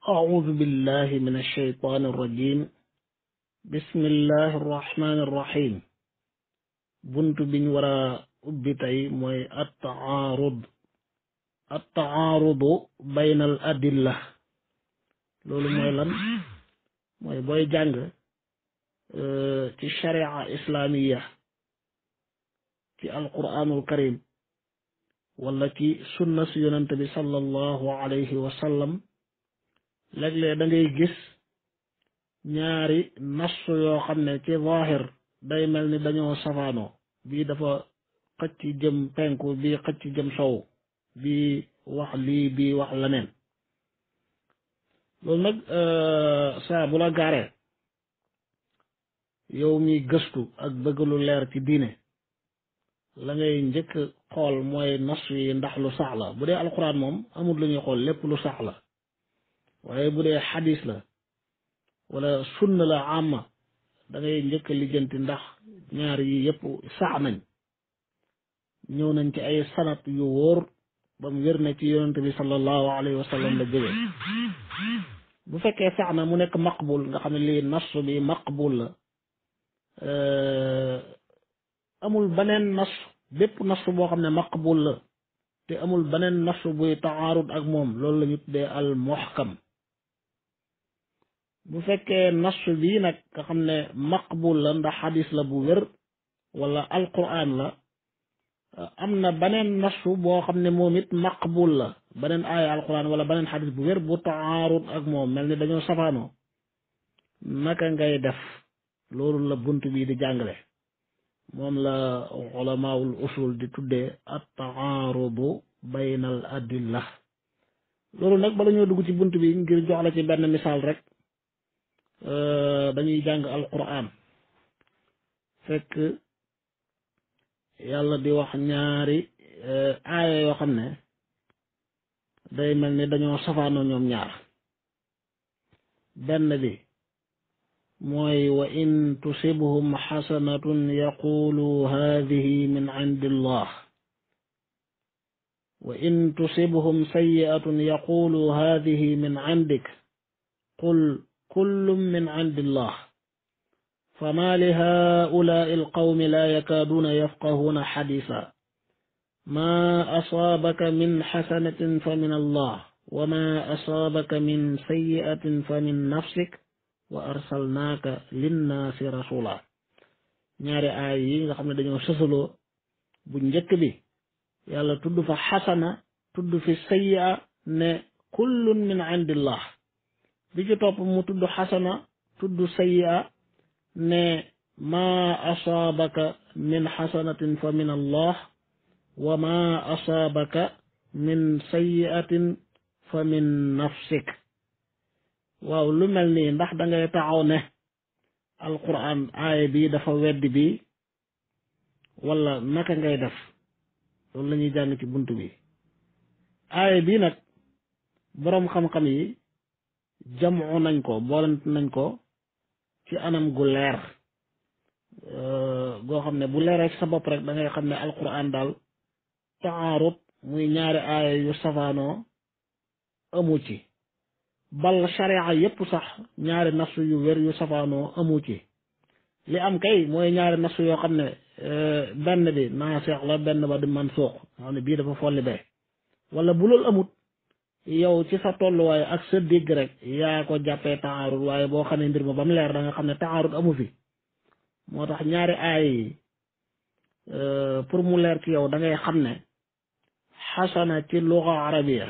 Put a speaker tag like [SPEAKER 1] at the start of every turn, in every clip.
[SPEAKER 1] أعوذ بالله من الشيطان الرجيم بسم الله الرحمن الرحيم bunt biñ war a ubbi tey mooy attaarudu bayna al adilla loolu mooy lan mooy booy jàng ci sharia islamiya ci alquranul karim wala ci sunna si yonent bi sallallahu alayhi wa sallam léeg-léeg da ngay gis ñaari nass yoo xam ne ci zaahir day mel ni dañoo safaanoo bii dafa xëcc jëm penku bii xëcc jëm sow bii wax lii bii wax leneen loolu nag saa bu la gaaree yow mi gëstu ak bëgg lu leer ci diine la ngay njëkk xool mooy nass yi ndax lu sax la bu dee alquran moom amul lu ñuy xool lépp lu sax la waaye bu dee xadis la wala sunna la amma da ngay njëkk lijjanti ndax ñaar yi yëpp sax nañ ñëw nañ ci ay sanat yu wóor ba mu wér ne ci yonent bi sallallahu alayhi wa sallam la jóge bu fekkee sax na mu nekk maqbul nga xam ne lii nass bi maqbul la amul beneen nass bépp nass boo xam ne maqbul la te amul beneen nass buy taarud ak moom loolu la ñu tuddee al muhkam bu fekkee nass bii nag nga xam ne maqbul la ndax xadis la bu wér wala alquran la am na beneen nass boo xam ne moom it maqbul la beneen aaya alquran wala beneen xadis bu wér bu taarud ak moom mel ni dañoo safaanoo naka ngay def loolu la bunt bii di jàngale moom la ulamaul usul di tuddee at taarudu bayna al adilla loolu nag bala ñoo dugg ci bunt bi ngir jox la ci benn misaal rek dañuy jàng alquran fekk yàlla di wax ñaari aaya yoo xam ne day mel ni dañoo safaanoo ñoom ñaar benn bi mooy wa in tusibhum xasanatun yaqulu hadihi min indillah wa in tusibhum sayi'atun yaqulu hadihi min indik qul kullun min indillah fama lihaa'ulaa'i alqawmi laa yakaaduuna yafqahuuna xadiisa maa asaabaka min xasanatin fa min allah wa maa asaabaka min sayyi'atin fa min nafsik wa arsalnaaka linnaasi rasula ñaari aay yi nga xam ne dañoo sësaloo bu njëkk bi yàlla tudd fa xasana tudd fi sayyi'a ne kullun min indillah bi ci topp mu tudd xasana tudd sayyi'a ne maa asaabaka min xasanatin fa min allah wa maa asaabaka min sayyi'atin fa min nafsik waaw lu mel nii ndax da ngay taxaw ne alquran aaya bi dafa weddi bi wala naka ngay def loolu la ñuy jàng ci bunt bi aaya bi nag boroom xam-xam yi jamu nañ ko boolent nañ ko ci anam gu leer goo xam ne bu leeree ci sa bopp rek da ngay xam ne alquran daal taarut muy ñaari aaya yu safaanoo amu ci bal sharia yépp sax ñaari nass yu wér yu safaanoo amu ci li am kay mooy ñaari nass yoo xam ne benn bi naasix la benn ba di mansuux nga xam ne bii dafa folli bee wala bu loolu amut yow ci sa tolluwaay ak sa dégg rek yaa ko jàppee taarut waaye boo xamee mbir ma ba mu leer da nga xam ne taarut amu fi moo tax ñaari aay yi pour mu leer ci yow da ngay xam ne xasana ci luga arabiya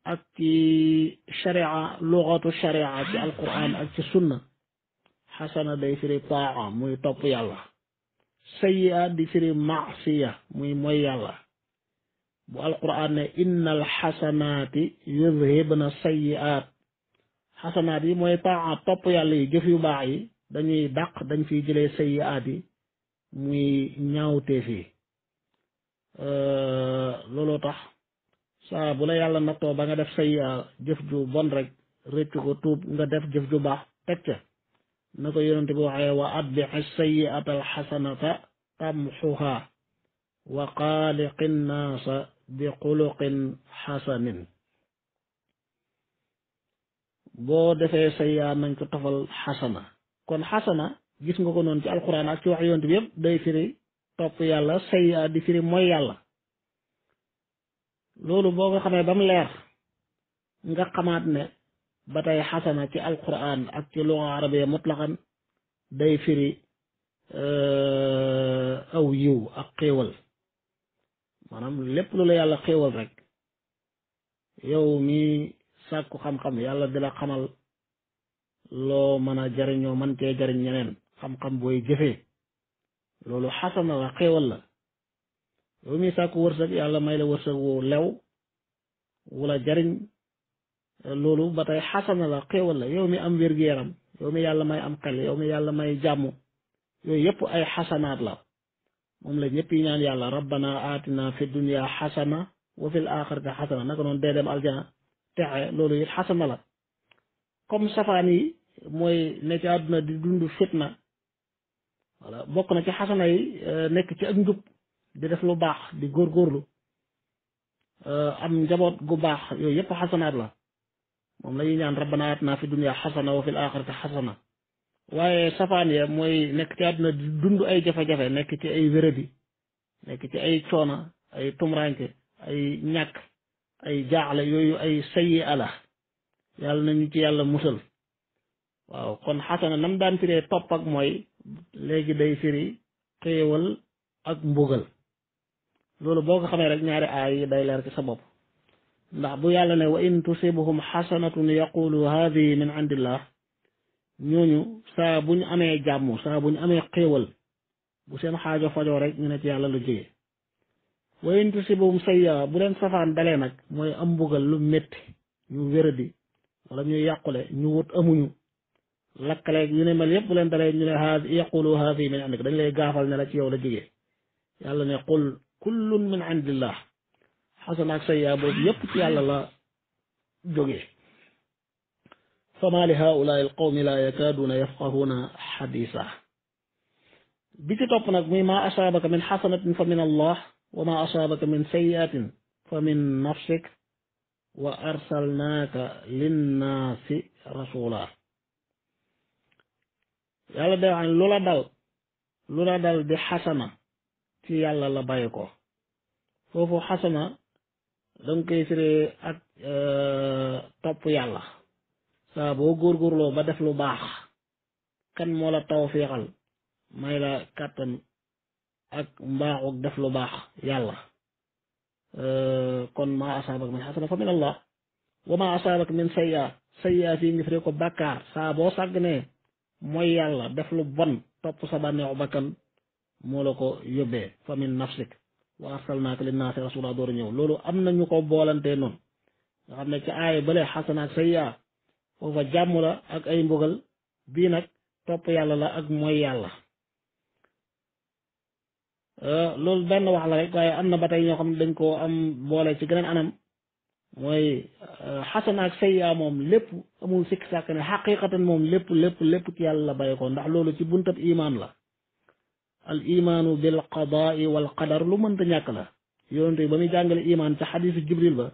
[SPEAKER 1] ak ci sharia lugatu sharia ci alquran ak ci sunna xasana day firi taa muy topp yàlla sayyi'a di firi maasiya muy mooy yàlla bu alquran ne innal xasanaati yudhibna sayyi'aat xasanaat yi mooy taa topp yàlla yi jëf yu baax yi dañuy dàq dañ fiy jëlee sayyi'aat yi muy ñaawteef yi looloo tax saa bu la yàlla nattoo ba nga def sayyi'a jëf ju bon rek rëccu ko tuub nga def jëf ju baax teg ca na ko yonent bi waxee wa atbi'i sayyi'ata alxasanata tamxuha wa xaaliqi nnaasa bi xuluqin xasanin boo defee sayya nañ ko tofal xasana kon xasana gis nga ko noonu ci alquran ak ci wax yonent bi yëpp day firi topp yàlla sayya di firi mooy yàlla loolu boo ko xamee ba mu leer nga xamaat ne ba tey xasana ci alquran ak ci luga arabiya mutlaqan day firi aw yiw ak xéewal maanaam lépp lu la yàlla xéewal rek yow mi sàkku xam-xam yàlla di la xamal loo mën a jariñoo man cee jariñ ñeneen xam-xam booy jëfee loolu xasana la xéewal la yow mi sàkku wërsëg yàlla may la wërsëg wu lew wala jariñ loolu ba tey xasana la xéewal la yow mi am wér-gu-yaram yow mi yàlla may am xel yow mi yàlla may jàmm yooyu yëpp ay xasanaat la moom la ñëpp yi ñaan yàlla rabbana atina fi dunya xasana wa fil axirati xasana naka noonu dee dem aljana texe loolu it xasana la comme safaan yi mooy ne ci àdduna di dund fitna wala bokk na ci xasana yi nekk ci ak njub di def lu baax di góorgóorlu am njaboot gu baax yooyu yëpp xasanaat la moom la ñuy ñaan rabbana atina fi dunya xasana wa fil axirati xasana waaye safaan ya mooy nekk ci àdduna di dund ay jafe-jafe nekk ci ay wéradi nekk ci ay coona ay tumranke ay ñàkk ay jaaxle yooyu ay sayyi ala yàlla nañu ci yàlla musal waaw kon xasana nam daan firee topp ak mooy léegi day firi xéewal ak mbugal loolu boo ko xamee rek ñaari aay yi day leer ci sa bopp ndax bu yàlla ne wa in tusibuhum xasanatun yaqulu hadihi min indillah ñooñu saa bu ñu amee jàmm saa bu ñu amee xéewal bu seen xaajo fajoo rek ñu ne ci yàlla lu jóge wa in tusibuhum sayya bu leen safaan dalee nag mooy am mbugal lu métti ñu wéradi wala ñu yàqule ñu wut amuñu lakkaleeg yu ne mel yëpp bu leen dalee ñu ne yaqulu haadi min indik dañ lay gaafal ne la ci yow la jóge yàlla ne qul kullun min indillah xasana ak sayya boobu yëpp ci yàlla la jóge fama li haulaai alqawmi la yakaaduuna yafqahuuna xadisa bi ci topp nag muy ma asaabaka min xasanatin fa min allah wa ma asaabaka min sayiatin fa min nafsik wa arsalnaaka linnaasi rasula yàlla day wax ne lu la dal di xasana ci yàlla la bàyyi ko foofu xasana danga koy firee ak topp yàlla saa boo góorgóorloo ba def lu baax kan moo la tawfiixal may la kàttan ak mbaaxuk def lu baax yàlla kon ma asaabak min xasana fa min allah wa ma asaabak min sayya fii ngi firee ko bàkkaar saa boo sàggnee mooy yàlla def lu bon topp sa bànneexu bakkan moo la ko yóbbee fa min nafsik wa arsalnaaka linnaasi rasula door a ñëw loolu am na ñu ko boolantee noonu nga xam ne ci aaya bële xasana ak sayya foofa jàmm la ak ay mbugal bii nag topp yàlla la ak mooy yàlla loolu benn wax la rek waaye am na ba tey ñoo xam ne dañ koo am boole ci geneen anam mooy xasana ak sayya moom lépp amul sikk sàkk ne xaqiqatan moom lépp ci yàlla la bàyyi ko ndax loolu ci buntab imaan la al imaanu bil qadaai wal qadar lu mënta ñàkk la yonent yi ba muy jàngale imaan ca xadiisu jibril ba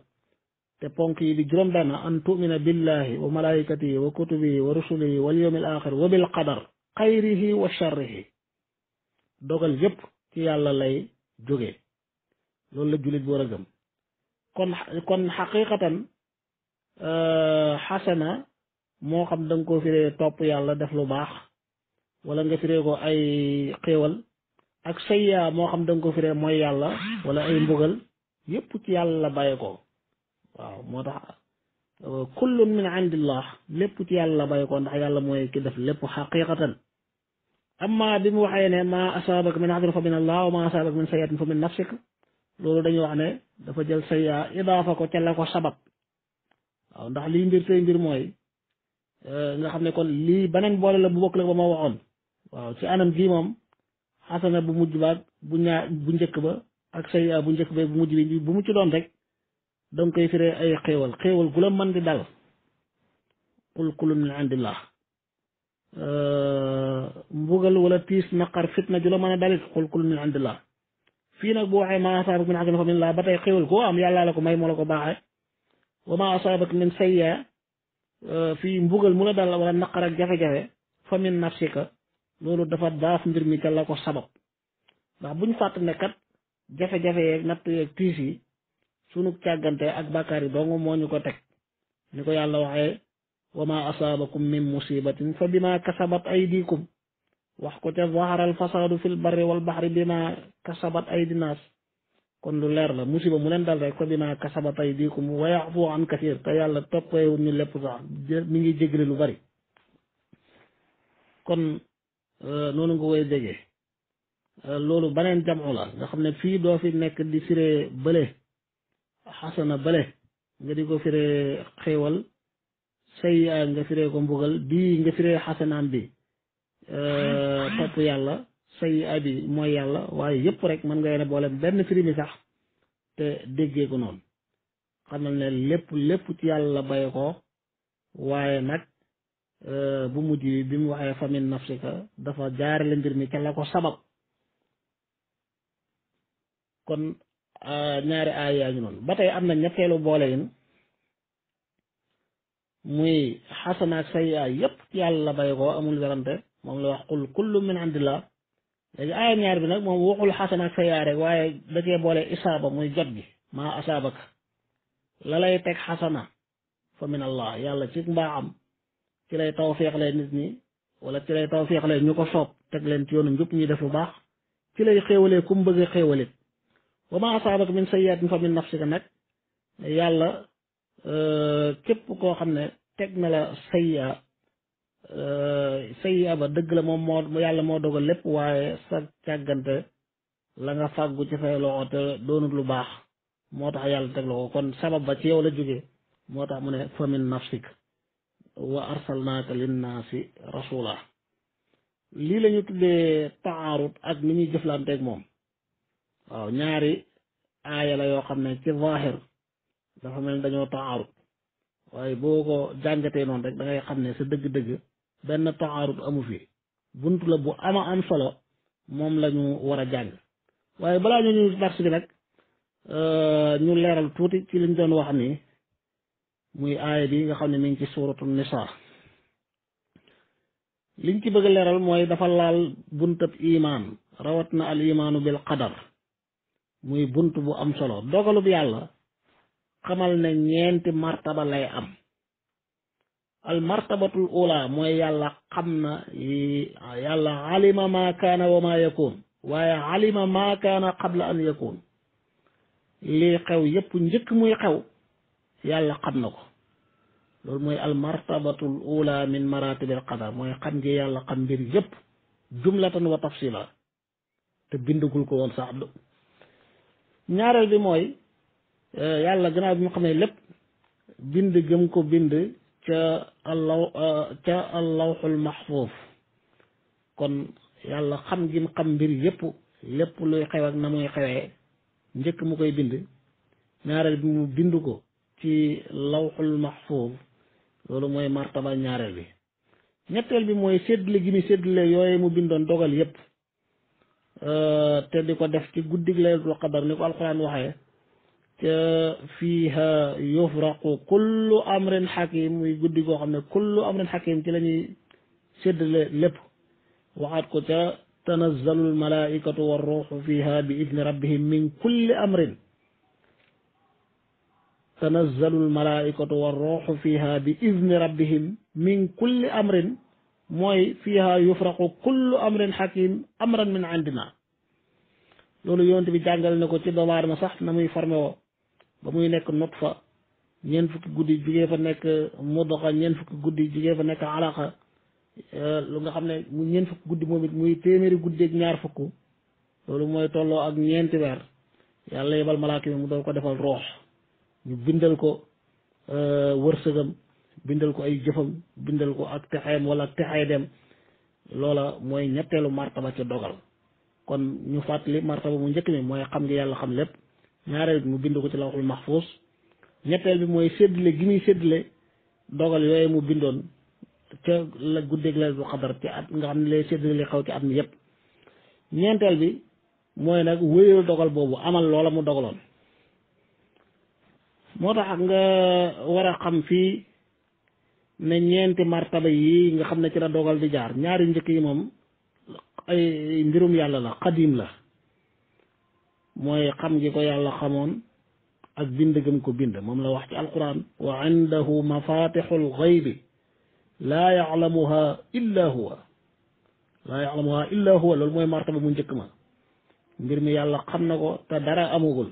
[SPEAKER 1] te ponk yi di juróom benn an tumina billahi wa malaikatihi wa kutubihi wa rusulihi wal yawmil axir wa bil qadar xayrihi wa sharrihi dogal yépp ci yàlla lay jóge loolu la jullit bu war a gëm kon xaqiqatan xasana moo xam da nga ko firee topp yàlla def lu baax wala nga firee ko ay xéewal ak sayya moo xam da nga ko firee mooy yàlla wala ay mbugal yépp ci yàlla la bàyyi ko waaw moo tax kullun min indillah lépp ci yàlla la bàyyi ko ndax yàlla mooy ki def lépp xaqiqatan amma bi mu waxee ne ma asaabaka min xasanatin fa min allah wa ma asaabaka min sayyiatin fa min nafsik loolu dañuy wax ne dafa jël sayya idaafa ko ca la ko sabab waaw ndax lii mbir tey mbir mooy nga xam ne kon lii beneen boole la bu bokk la ba ma waxoon waaw ci anam gii moom xasana bu mujj baag bu njëkk ba ak sayya bu njëkk ba bu mujj bi bu mu ci doon rek danga koy firee ay xéewal gu la mën di dal qul kullun min indillah mbugal wala tiis naqar fitna ju la mën a dalit qul kullun min indillah fii nag bu waxee ma asaabak min xasanatin fa min allah ba tey xéewal koo am yàlla la ko may moo la ko baaxee wa ma asaabak min sayya fii mbugal mu la dal wala naqar ak jafe-jafe fa min nafsika loolu dafa daaf mbir mi ca la ko sabab ndax buñ fàtt ne kat jafe-jafe yeeg natt yeeg tiis yi sunu càggante ak bàkkaar yi dong moo ñu ko teg ni ko yàlla waxee wa ma asaabakum min musibatin fa bima kasabat aydikum wax ko ca zahara al fasadu fil barri wal bahri bima kasabat aydi naas kon lu leer la musiba mu leen dal rek fa bima kasabat aydikum wa ya'fu an kathir te yàlla toppeewu ñu lépp sax mi ngi jéggale lu bari kon noonu nga koy déggee loolu beneen jamu la nga xam ne fii doo fi nekk di firee bële xasana bële nga di ko firee xéewal sayyi'a nga firee ko mbugal bii nga firee xasanaam bi topp yàlla sayyi'a bi mooy yàlla waaye yëpp rek mën nga ne boole benn firi mi sax te déggee ko noonu xamal ne lépp ci yàlla la baye ko waaye nag bu mujj bi mu waxee fa min nafsika dafa jaarale mbir mi ca la ko sabab kon ñaari aay yaa ngi noonu ba tey am na ñetteelu boole yin muy xasana ak sayyi'a yëpp ci yàlla la bay ko amul werante moom la wax qul kullu min indillah léegi aaya ñaar bi nag moom waxul xasana ak sayyi'a rek waaye da cee boole isaaba muy jot gi maa asaabaka la lay teg xasana fa min allah yàlla ci mbaaxam ci lay tawfiixlee nit ñi wala ci lay tawfiixlee ñu ko soob teg leen ci yoonu njub ñuy def lu baax ci lay xéewalee ku mu bëgg a xéewalee wa ma asaabaka min sayyi'atin fa min nafsika nag yàlla képp koo xam ne teg na la sayyi'a ba dëgg la moom moo yàlla moo dogal lépp waaye sa càggante la nga fàggu ci say loxo te doonut lu baax moo tax yàlla teg la ko kon sabab ba ci yow la jógee moo tax mu ne fa min nafsik wa arsalnaaka linnaasi rasula lii la ñu tuddee taarut ak ni ñuy jëflanteeg moom waaw ñaari aaya la yoo xam ne ci zaahir dafa mel ni dañoo taarut waaye boo ko jàngatee noonu rek da ngay xam ne sa dëgg-dëgg benn taarut amu fi buntu la bu ama am solo moom la ñu war a jàng waaye balaa ñu ñu dars bi nag ñu leeral tuuti ci liñ doon wax ni muy aaya bi nga xam ne mi ngi ci suuratu nisaa liñ ci bëgg a leeral mooy dafa laal buntab imaan rawat na al imaanu bil qadar muy bunt bu am solo dogalub yàlla xamal ne ñeenti martaba lay am al martabatul ula mooy yàlla xam na yàlla alima ma kaana wa ma yakun waaye alima ma kaana qabla an yakun lii xew yépp njëkk muy xew yàlla xam na ko loolu mooy al martabatul ula min maratibil qadar mooy xam ngi yàlla xam mbir yépp jumlatan wa tafsila te bindugul ko woon sax ñaareel bi mooy yàlla gannaaw bi mu xamee lépp bind gëm ko bind ca allawxul mahfuuf kon yàlla xam gi mu xam mbir yépp lépp luy xew ak na muy xewee njëkk mu koy bind ñaareel bi mu bind ko ci lawxul mahfuuf loolu mooy martaba ñaareel bi ñetteel bi mooy séddale gi mu séddale yooyu mu bindoon dogal yépp te di ko def ci guddig laylatul qadar ni ko alquran waxee ca fiiha yufraqu kullu amrin hakim muy guddi goo xam ne kullu amrin hakim ci la ñuy séddale lépp waxaat ko ca tanazzalu almalaikatu war ruuxu fiiha bi idni rabbihim min kulli amrin tanazzalu almalaikatu war ruuxu fiiha bi idni rabbihim min kulli amrin mooy fiiha yufraqu kullu amrin hakim amran min indina loolu yonent bi jàngal na ko ci doomu aadama sax na muy formé woo ba muy nekk nutfa ñeent fukki guddi jugee fa nekk mudxa ñeent fukki guddi jugee fa nekk alaqa lu nga xam ne mu ñeent fukki guddi moom it muy téeméeri guddi ak ñaar fukk loolu mooy tolloo ak ñeenti weer yàlla yebal malaaka mi mu doon ko defal roox ñu bindal ko wërsëgam bindal ko ay jëfam bindal ko ak texeem wala ak texee dem loola mooy ñetteelu martaba ci dogal kon ñu fàttali martaba mu njëkk mi mooy xam ngi yàlla xam lépp ñaareel bi mu bind ko ci lawxul mahfuus ñetteel bi mooy séddale gi muy séddale dogal yooyu mu bindoon ca la guddeeg laylatul qadar ci at nga xam ne lay séddale li xaw ci at mi yépp ñeenteel bi mooy nag wéyal dogal boobu amal loola mu dogaloon moo tax nga war a xam fii ne ñeenti martaba yi nga xam ne ci la dogal di jaar ñaari njëkk yi moom ay mbirum yàlla la xadim la mooy xam gi ko yàlla xamoon ak bind gëm ko bind moom la wax ci alquran wa indahu mafatixul xaybi laa yaclamuha illa huwa loolu mooy martaba mu njëkk ma mbir mi yàlla xam na ko te dara amugul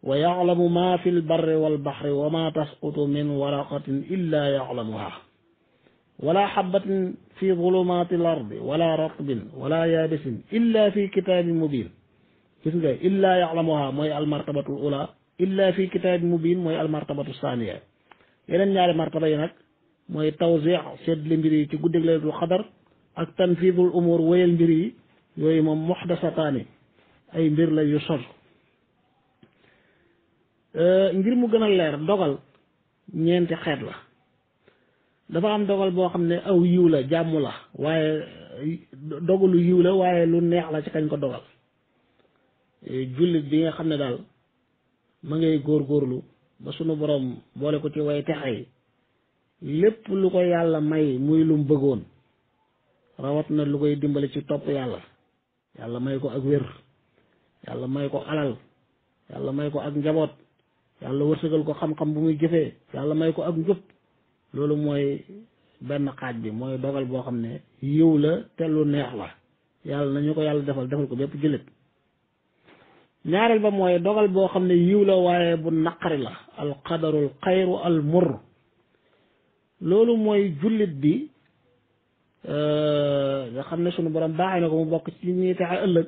[SPEAKER 1] wa yaclamu ma fi lbarri walbaxri wa ma tasqutu min waraqatin illa yaclamuha wala xabatin fi zulumaati l ardi wala ratbin wala yaabisin illa fi kitaabin mubin gis nga illa yaclamuha mooy almartabatu ula illa fi kitaabin mubin mooy almartabatu saaniya yeneen ñaari martaba yi nag mooy tawzic seddli mbir yi ci guddig laylatul xadar ak tanfidul umur wéyal mbir yi yooyu moom muxdasataani ay mbir la yu sos ngir mu gën a leer dogal ñeenti xeet la dafa am dogal boo xam ne aw yiw la jàmm la waaye dogalu yiw la waaye lu neex la ci kañ ko dogal jullit bi nga xam ne daal ma ngay góorgóorlu ba sunu borom boole ko ci way texe yi lépp lu ko yàlla may muy lum bëggoon rawat na lu koy dimbali ci topp yàlla yàlla may ko ak wér yàlla may ko alal yàlla may ko ak njaboot yàlla wërsëgal ko xam-xam bu muy jëfee yàlla may ko ak njub loolu mooy benn xaaj bi mooy dogal boo xam ne yiw la te lu neex la yàlla nañu ko yàlla defal ko bépp jullit ñaareel ba mooy dogal boo xam ne yiw la waaye bu naqari la alqadarul xayru al mur loolu mooy jullit bi nga xam ne sunu borom baaxee na ko mu bokk ci ñuy texe ëllëg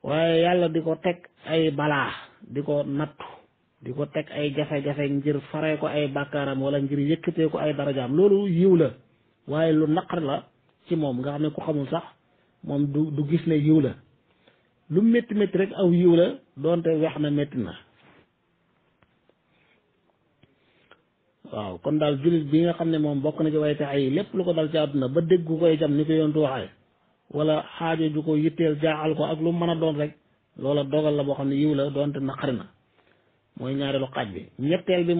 [SPEAKER 1] waaye yàlla di ko teg ay balaa di ko nattu di ko teg ay jafe-jafe ngir faree ko ay bàkkaaram wala ngir yëkkatee ko ay darajaam loolu yiw la waaye lu naqari la ci moom nga xam ne ku xamul sax moom du gis ne yiw la lu métti métti rek aw yiw la doonte wex na métti na waaw kon daal jullit bi nga xam ne moom bokk na ci way texe yi lépp lu ko dal ci àdduna ba dégg koy jam ni ko yontu waxee wala xaajo ju ko yitteel jaaxal ko ak lu mën a doon rek loola dogal la boo xam ne yiw la doonte naqari na mooy ñaareelu xaaj bi ñetteel bi